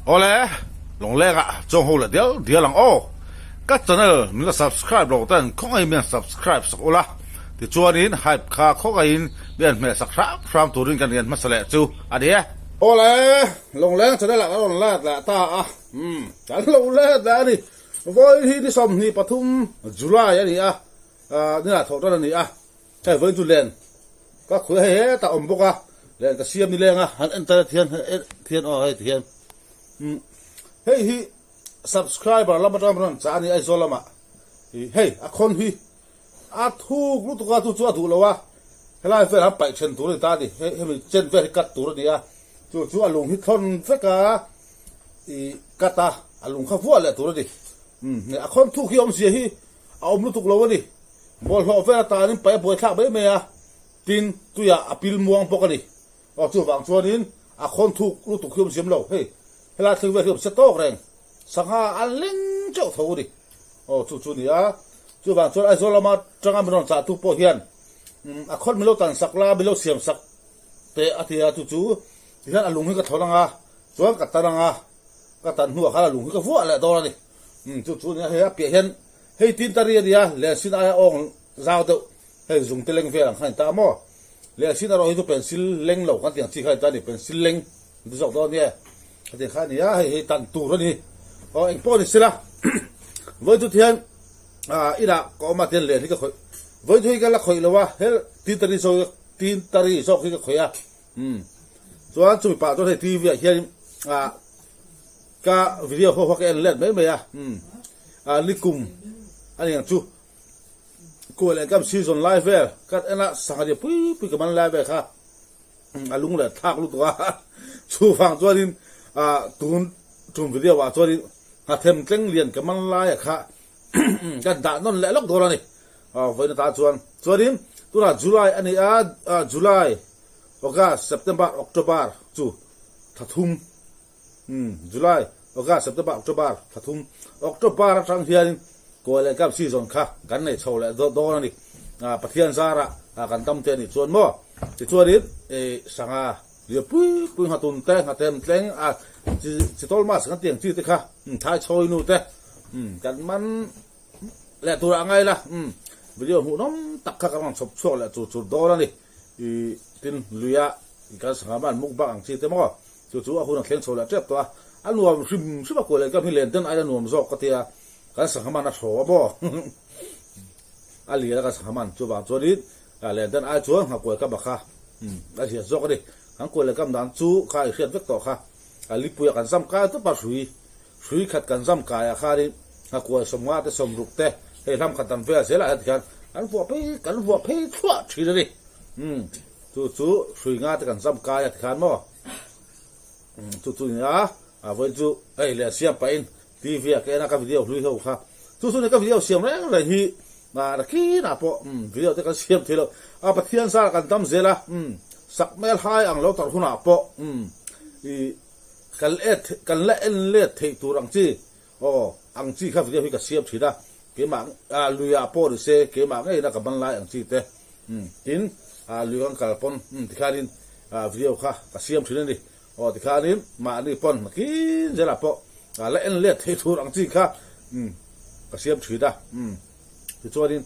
Awle, Lawngleng ah chuang ho leh dial dial ang aw. Ka channel min la subscribe lo ten khawngaihin min han subscribe sak ula, tichuanin hype kha khawngaihin min han hmeh sak hram hram turin kan rian hmasa leh chu a ni e. Awle, Lawngleng channel ah kan rawn let leh ta a, umm kan lo let leh a ni. Vawiin hi ni 23 July a ni a, nila thawh tan a ni a. Hei vawiin chu len ka khuih a, hei hetah awm bawk a, len ka siam ni leng a, han en tar a thian thian aw hei tihian umm hei hi subscriber lam atang rawn chah a ni Aizawl lamah ih hei a khawn hi a thuk lutuk a chu chu a duh lo a, helai vel han paih then tur a ni ta a ni, hei hemi chen vel hi cut tur a ni a, chu chu a lung hi thawn vek a ih cut a, a lung kha vuah leh tur a ni umm a khawn thuk hi awmzia hi a awm lutuk lo a ni. Bawlhhlawh vel atanin paih a buaithlak mai mai a, tin, tuiah a pil muang bawk a ni. Aw, chuvang chuanin a khawn thuk lutuk hi awm zim lo. Hei, helai thleng vel hi awm se tawk reng. Sangha an leng teuh tho a ni. Aw, chu chu a ni a. Chuvang chuan Aizawl lama tanga min rawn chahtu pawh hian a khawn min lo tan sak la, min lo siam sak teh a ti a, chu chu tihian a lung hi ka thawn ang a, chuan ka tan ang a, ka tan hnuah khan a lung hi ka vuah leh dawn a ni. Chu chu a ni a, hei a piah hian Hei tin ta ri a nia, Lensin aia awng zau deuh, hei zungte leng vel ang kha a ni ta maw? Lensin erawh hi chu pencil leng lo kan tih ang chi kha a ni ta a ni, pencil leng an ti zawk dawn nia, hetiang kha a ni a, hei hei tan tur a ni. Aw eng pawh ni sela, vawi chu thian inah ka awm a tian len hi ka khawih, vawi chu hei ka la khawih lo a, hel tin ta ri zawk tin ta ri zawk hi ka khawih a, umm chuan chumi pah chuan hei TV ah hian ah ka video ho kha ka en let mai mai a, umm. A nikum a ni ang chu. Kual leh kam season lai vel ka en a sangha ria pui pui ka man lai vel kha a lung leh thlak lutuk a. Chuvang chuanin tun tum video ah chuanin nghathem tleng lian ka man lai a kha kan dah nawn leh lawk dawn a ni. Vawiin ata chuan chuanin tunah July a ni a, July, August, September, October chu thla thum. Umm July, August, September, October thla thum, October atang hianin kawi leh kap season kha kan nei chho leh dawn a ni. Pathian zarah kan tam te a nih chuan maw? Tichuanin sangha lian pui pui nghatun te, nghatem tleng a chi tawl mas kan tih ang chi te kha thai chhawi nu te kan man leh turah a ngai la. Video hmuhnawm tak kha kan rawn chhawp chhuak leh chur chur dawn a ni. Tin luia kan sangha man mukbang ang chi te maw? Chu chu a hun a thleng chho leh tep tawh a, a nuam hrim hrim a kuah leh kam hi len den aia nuam zawk ka tia, kan sangha man a hraw a maw? A lian a kan sangha man chuvang chuanin len den ai chuan nghakuai kam a kha a hriat zawk a ni. Kan kuah leh kam dan chu kha i hriat vek tawh kha, a lipuia kan zam kai tawp a hrui, hrui khat kan zam kai ah khanin nghakuai sawmnga te sawmruk te hei hlam khat dan vel zelah hian tikhian kan vuah phei kan vuah phei thluah thin a ni. Chu chu hrui nga te kan zam kai a tikhan maw? Chu chu ni a, a vawiin chu hei leh siam pahin TV ah ka en a ka video hlui ho kha. Chu chu ni ka video siam reng reng hi nakinah pawh video te kan siam thei lo. A Pathian zar kan dam zel a, sak hmel hai ang lo tarh hunah pawh i kan kan la en let theih tur ang chi aw ang chi kha video hi ka siam thin a, keimah luiah pawh ni se keimah ngeiin a ka ban lai ang chi te tin lui kan kal pawn tikhanin video kha ka siam thin a ni. Aw tikhanin mahni pawn kin zelah pawh la en let thei tur ang chi kha ka siam thin a. Tichuanin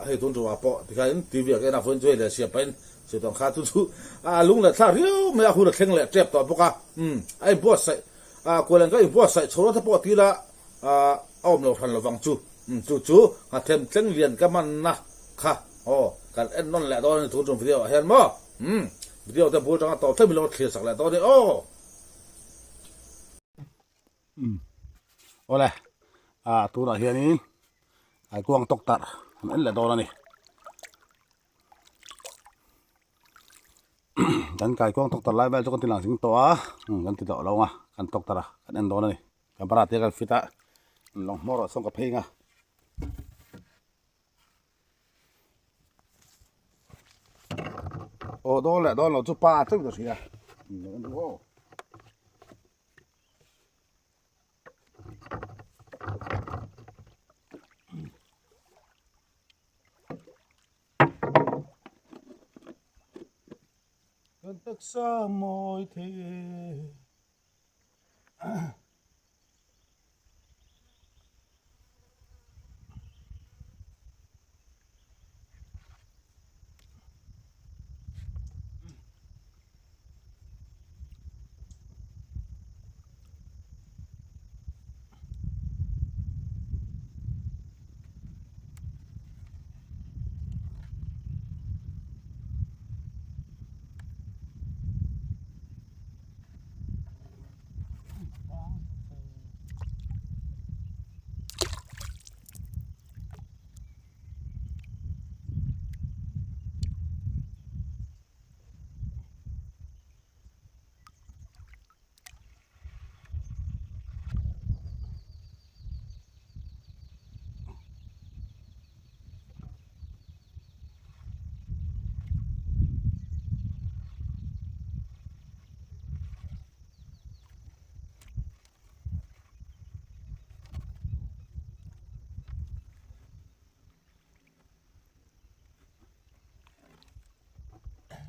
hei tun tumah pawh tikhanin TV ah ka en a vawiin chu hei leh siam pahin sawi tawh ang kha chu chu a lung leh thlak riau mai a hun a thleng leh tep tawh bawk a. A inbuatsaih kual ang ka inbuatsaih chho nasa pawh tila a awm lo hran lovang chu. Chu chu nghathem tleng lian ka manna kha aw kan en nawn leh dawn a ni tun tum video ah hian maw umm video te bul tanga tawp thleng min lo thlir sak leh dawn a ni aw. Umm awle a tunah hianin kaikuang tawktarh an en leh dawn a ni. Kan kaikuang tawktarh lai vel chu kan ti lang zing tawh a kan ti tawh lo ang a kan tawktarh a kan en dawn a ni. Camera te kan fit a lawng hmawr ah sawn ka phei nga. Aw dawn leh dawn lo chu pa chauh ka hria. Aw. Kan taksa mawi thei e.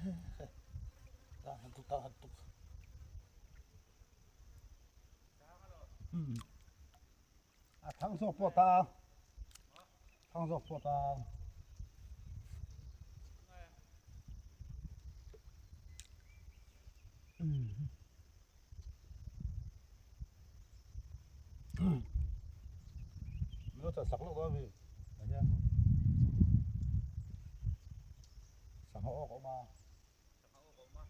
Tang han tuk tang han tuk. Hmm. A thang zawk pawh tang. Thang zawk pawh tang. Hmm. Mino chan sak lawk dawn mi. Hian. Sangha awk a awm a. Sangha awk a awm a.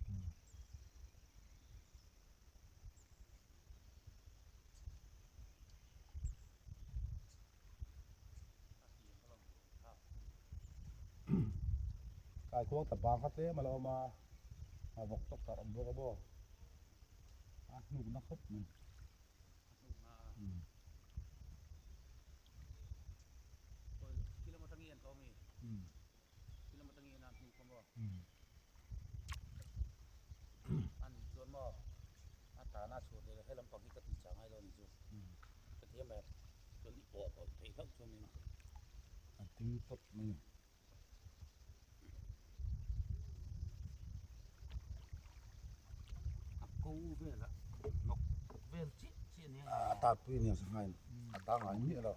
Kaikuang ta bang kha tlem a la awm a, a vawk tawk tar awm bawk a maw a hnuk na khawp mai. A hnuk na a. Kilo atang i an tawng i. Kilo atang i an hnuk a maw. A nih chuan maw a tana chhuah leh he lampang hi ka tih chah ngai lo a ni chu. Ka thiam em? Chuan i pawh pawh theih hlauh chuan in. A ding tawp mai ni. A ko vel a hnawk vel chiah chiah nia. A tatpui nia sanghai a ta ngai miah lo.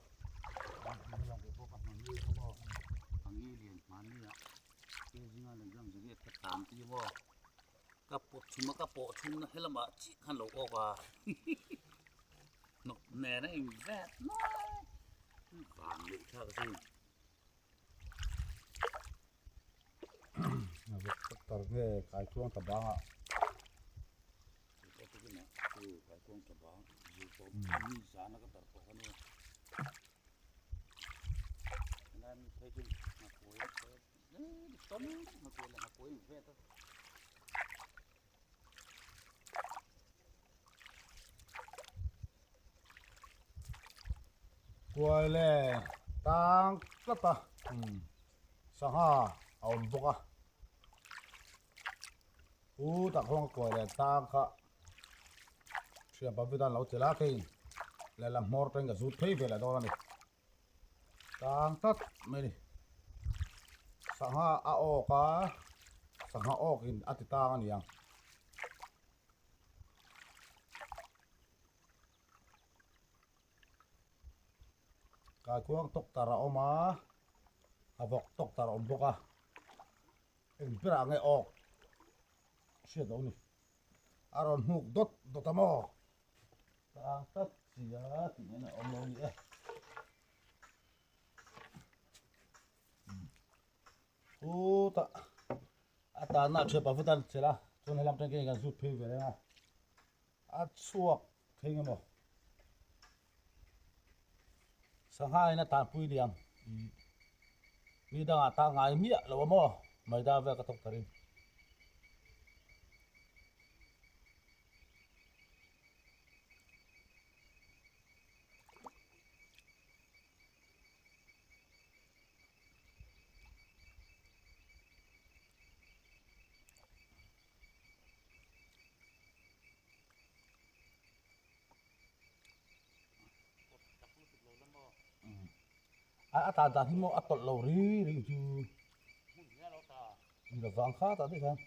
Ka pawt chhum a ka pawh chhum na helamah chiah khan lo awk a hnawk nen a in vet nuai van leh thlak a sin. Tar nge kaikuang ta bang ah. Kaikuang ta bang mi zan a ka tar pawh kha nia. Helai mi phei chu nghakuai tam nghakuai leh nghakuai in vet a. Kuai leh tang tlat a sangha a awm bawk a u tak huang kuai leh tang kha thian pavit an lo ti la keiin lehlam hmawr teng ka zut phei ve leh dawn a ni. Tang tlat mai a ni. Sangha a awk a, sangha awkin a ti tang a ni ang. Kaikuang tawk tar a awm a, a vawk tawk tar a awm bawk a. Eng berah nge awk hriat lo ni. A rawn hnuk dawt dawt a maw? Tang tlat sia tih ngaihna a awm lo a ni e. Chutah a tanna a thiapa vut a chelh a, chuan helam atangin kan zut phei ve reng a, a chhuak thei nge maw? Sangha in a tanpui liam mi dangah ta ngai miah lo a maw? Maida vel ka thawk ta ring. A tan dan hi maw a tawlh lo ri ri chu la vang kha tah te khan.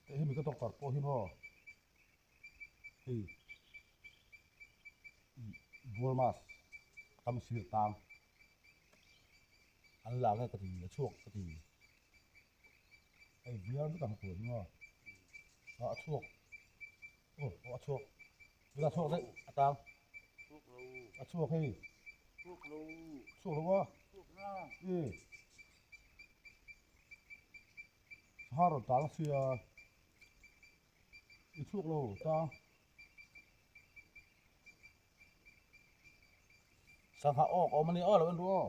Hei hemi ka doctor pawh hi maw hei Burma kam sir tang an la nge ka ti a chhuak ka ti hei vial vek ang tur hi maw a chhuak aw a chhuak a chhuak daih a tang a chhuak hei chhuak lo a e Sangha rawn tang sia i chhuak lo tang sangha awk awm a ni aw lo en ru aw.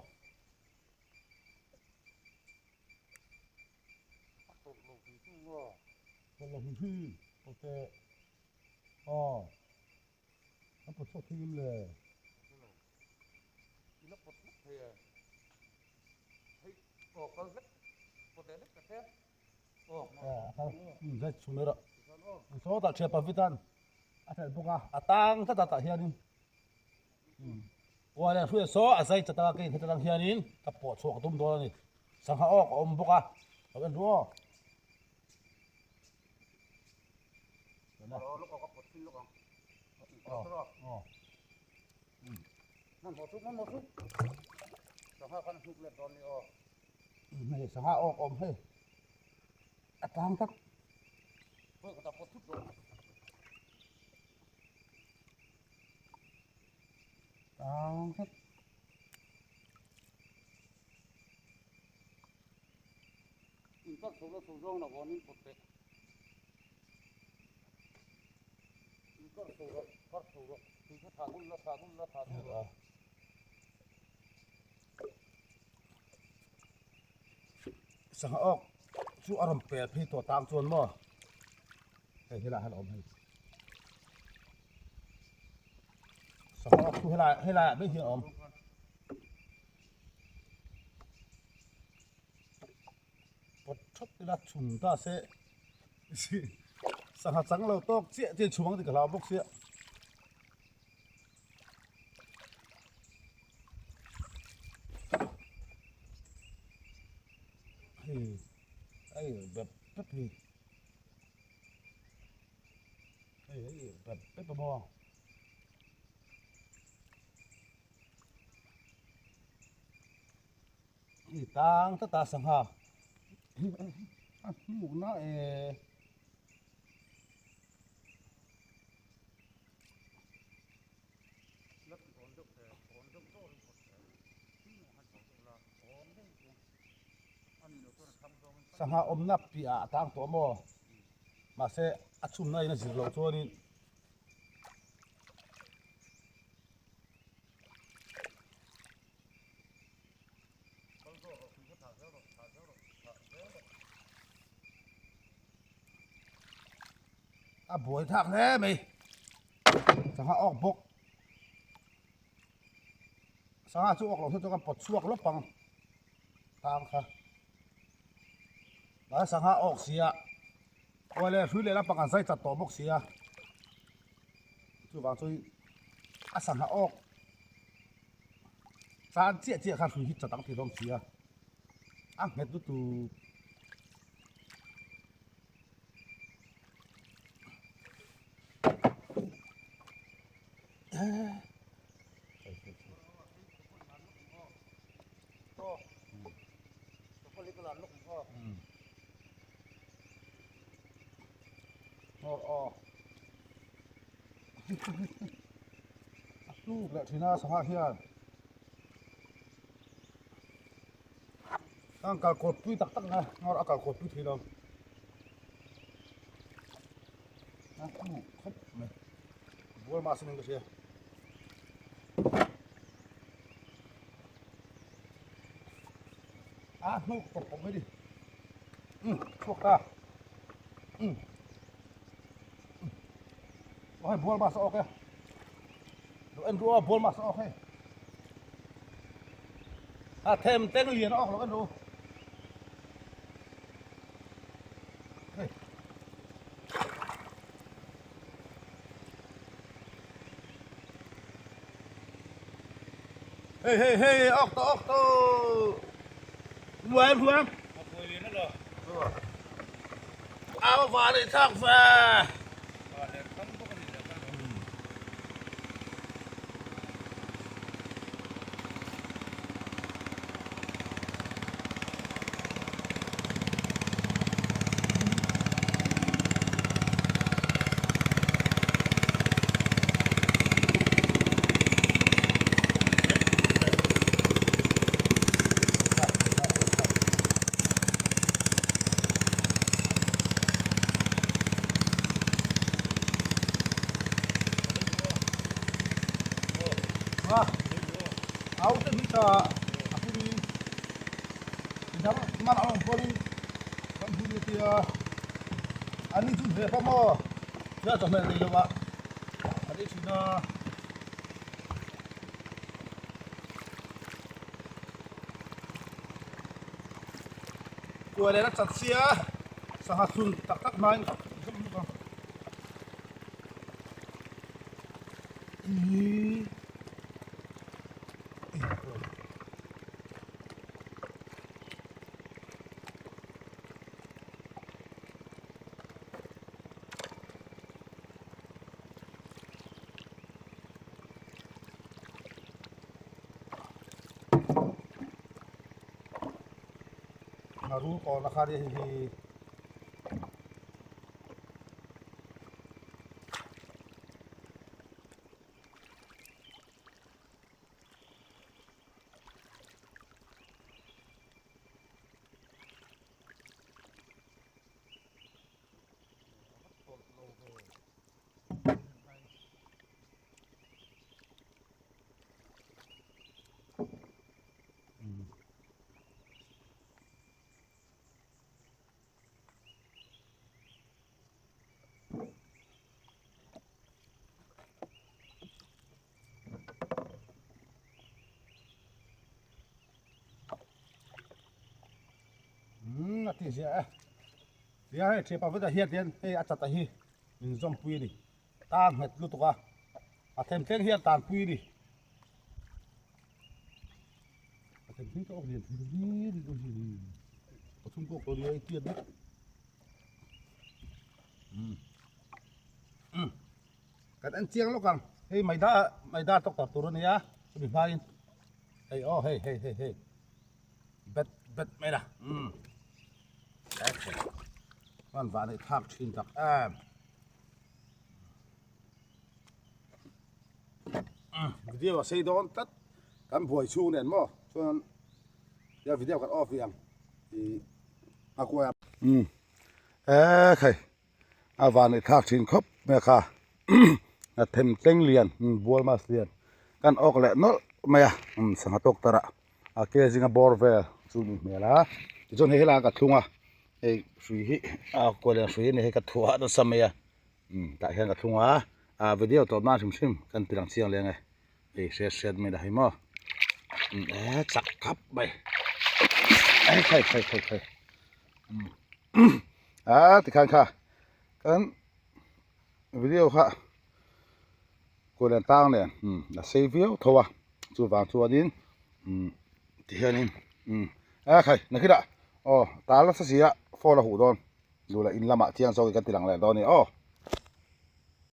Tawlh lo hri hri tawlh teh aw an pawt chhuak thei em le. I la pawt hlek thei e. Hei aw kal hlek pawt leh hlek ta che. Aw a kal zet chhum erawh. Sawtah thian Pavitan a hrelh bawk a, a tang tlat a tah hianin Kuala hruai saw a zai chat a kei heta tang hianin ka pawh chhuak tum dawn a ni. Sangha awk a awm bawk a, lo en ru aw. Sangha awk awm hei a tang tak. Tang tak. Sangha awk chu a rawn pel phei tawh tang chuan maw hei helai hian a awm hei sangha awk chu helai helai ah mai hian a awm. Pawt thawt ila chhun ta se sangha chang lo tawk chiah chiah chhum ang tih ka hlau bawk sia. Hei hei bep bep hi hei hei bep bep a maw. Hei tang tlat a sangha a hmuhna e. Sangha awmna piah ah a tang tawh maw mahse a chhumna in a zir loh chuanin. A buai thak hle mai sangha awk bawk sangha chu awk lo se chuan kan pawt chhuak lawp ang tang kha mahse sangha awk sia awle hrui leh lampang an zai chat tawh bawk sia chuvang chuan a sangha awk Chan chiah chiah kha hrui hi chat ang thei dawn si a, a nghet lutuk. A hluk leh thin a sangha hian a kal kawt pui tak tak a ngawr a kal kawt pui thei lo a hluk khawp mai bual mah se nen ka hria. A hnuk tawp tawp mai ni um chhuak ta um aw hei bual bus a awk e lo en ru aw bual bus a awk hei a them teng lian a awk lo en ru hei Hei hei hei awk tawh awk tawh Huam huam A va leh thlak ve Au te hi ta a hunin midang man a awm pawhin kan hun a tia an ni chu ve pawh maw thil chawhmeh nei lo ah an ei thin a. Kuai leh la chat sia sangha chhun tak tak hmain zawk zawk ang. Rul kawrna kha nia hei hi. Umm a ti ziah e. Tia hei thiapa vek ah hian hian hei a chat a hi min zawmpui a ni. Tang nghet lutuk a, a them thleng hian tanpui a ni. A them thleng ka awk lian thei ri ri ri ri. Pathum pawh ka ria i tiat vek. Umm. Umm. Kan en chiang lawk ang. Hei maida maida tawk tak tur a nia chumi hmain hei aw hei hei hei hei bet bet mai la. Umm. Hman vah neih thlak thin tak em. Video a sei dawn tlat kan buai chhung nen maw chuan ya video kan off rih ang ih a kuai a. Umm e khai a van neih thlak thin khawp mai a kha a them tleng lian bual mas lian kan awk leh nawlh mai a sangha tawk tarah a ke zinga bawr vel chu ni hmel a tichuan hei helaiah ka thlung a hei hrui hi a kual lian hrui a ni hei ka thuah nasa mai a umm tah hian ka thlung a ah video tawp nan hrim hrim kan ti lang chiang leng e hei hriat hriat mai la hei maw umm e chak khap mai ei khai khai khai khai umm a tikhan kha kan video kha kual lian tang nen umm a sei viau tho a. Chuvang chuanin umm tihianin umm a khai nakinah aw tal nasa si a phone a huh dawn duh leh in lamah chiang zawk in kan ti lang leh dawn a ni aw.